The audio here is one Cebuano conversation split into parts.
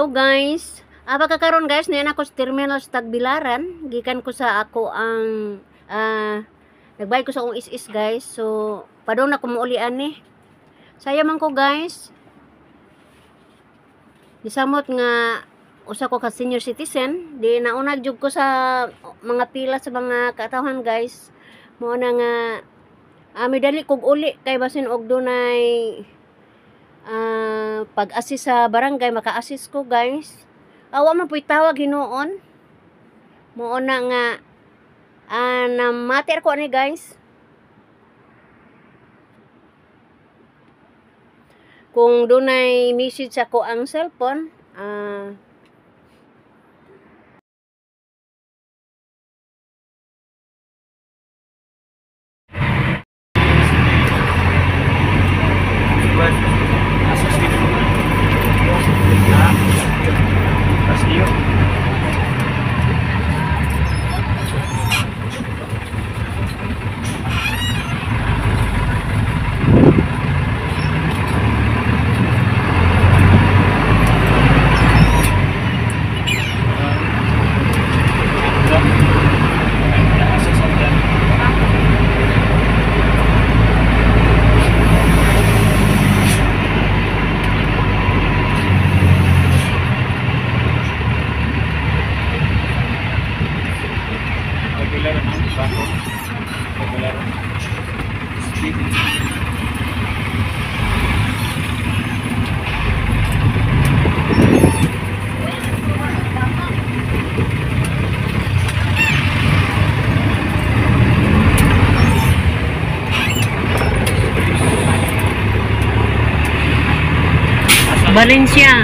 Hello guys. Pagkakaroon guys, niyan ako sa terminal sa Tagbilaran. Gikan ko sa ako ang nagbayad ko sa akong is guys. So, padung na ko muuli ani. Saya man ko guys. Nisamot nga usa ko ka senior citizen, di naunag jud ko sa mga pila sa mga katawhan guys. Mao na nga midali kog uli kay basin og dunay pag-assist sa barangay, maka-assist ko guys. Awa man pu'y tawag hinuon. Mao na nga namater ko ani guys. Kung dunay message ako ang cellphone, Valencia.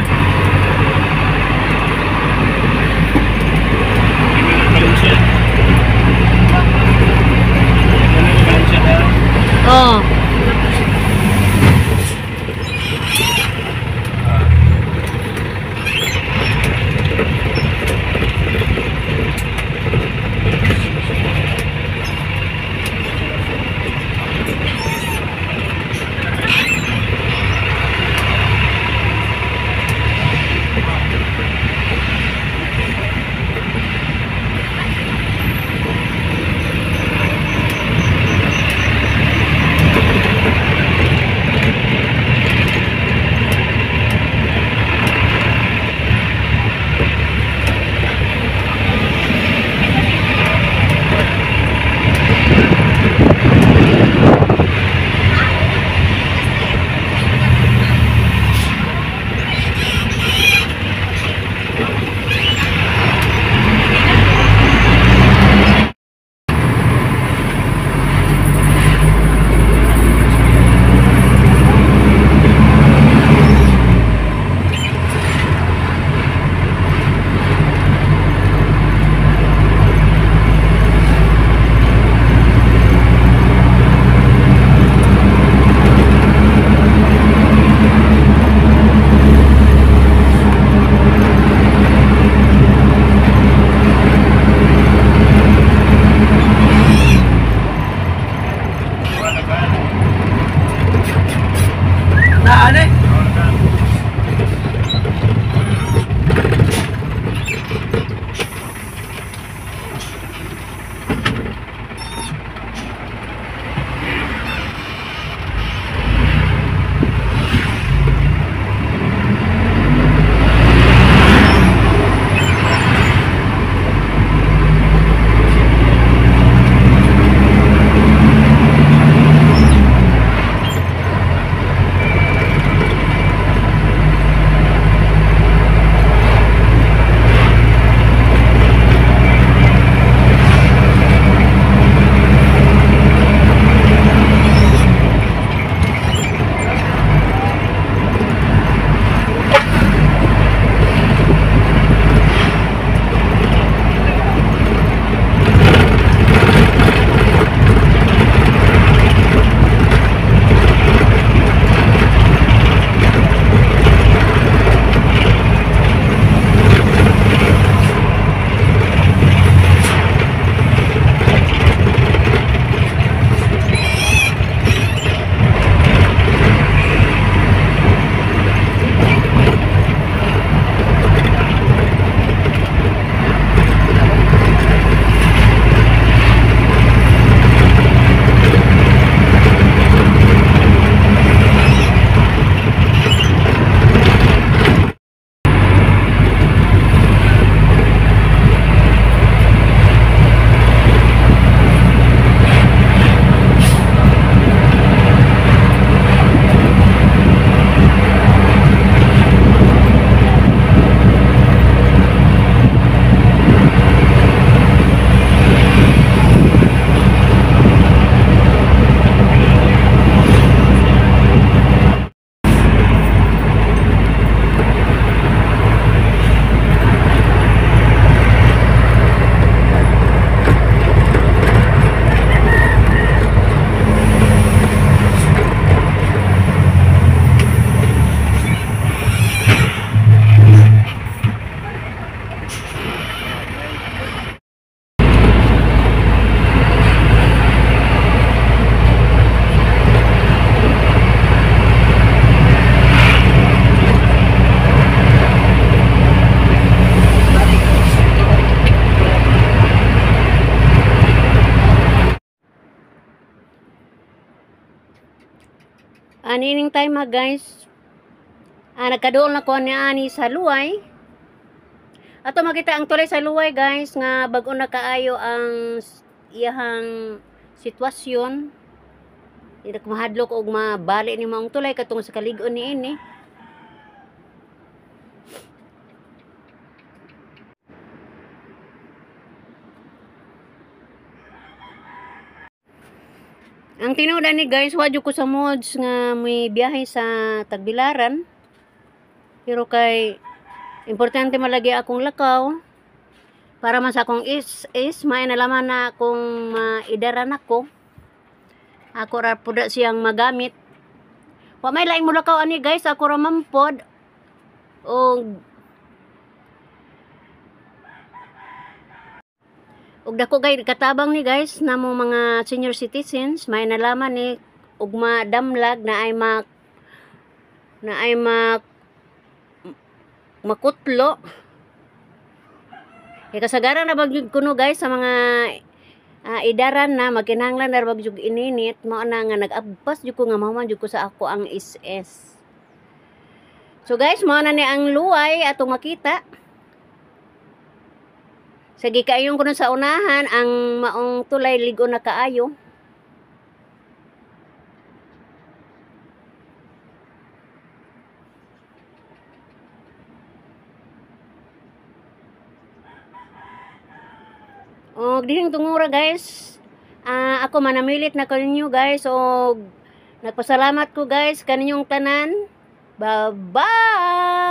Oh. Anining time ha guys, nagkaduol na ko niani sa Luway. Ato makita ang tulay sa Luway guys nga bag-o na kaayo ang iyahang sitwasyon. Di na mahadlok og mabali ni maong tulay katong sa kalig-on niini. Ang tinuod ani guys, wa jud ko sa moods nga may biyahe sa Tagbilaran. Pero kay importante malagi akong lakaw para man sa akong is may nalaman na akong maidaran ako. Ako ra pud siyang magamit. Wa may laing mulakaw ani guys, ako ra man pod. Og dako kay katabang ni guys namo mga senior citizens, may nalaman ni ug madamlag na ay makutlo. Kay kasagaran na bagyud kuno guys sa mga idaran na magkinahanglan na bagyud ininit, mao na nga nag-abpas jud ko nga mahuman jud ko sa ako ang SS. So guys, mao na ni ang Luway atong makita. Sa gikayon ko sa unahan, ang maong tulay lig-on na kaayo. Og dihing tungura guys, ako manamilit na kaninyo guys og nagpasalamat ko guys kaninyong tanan. Bye-bye.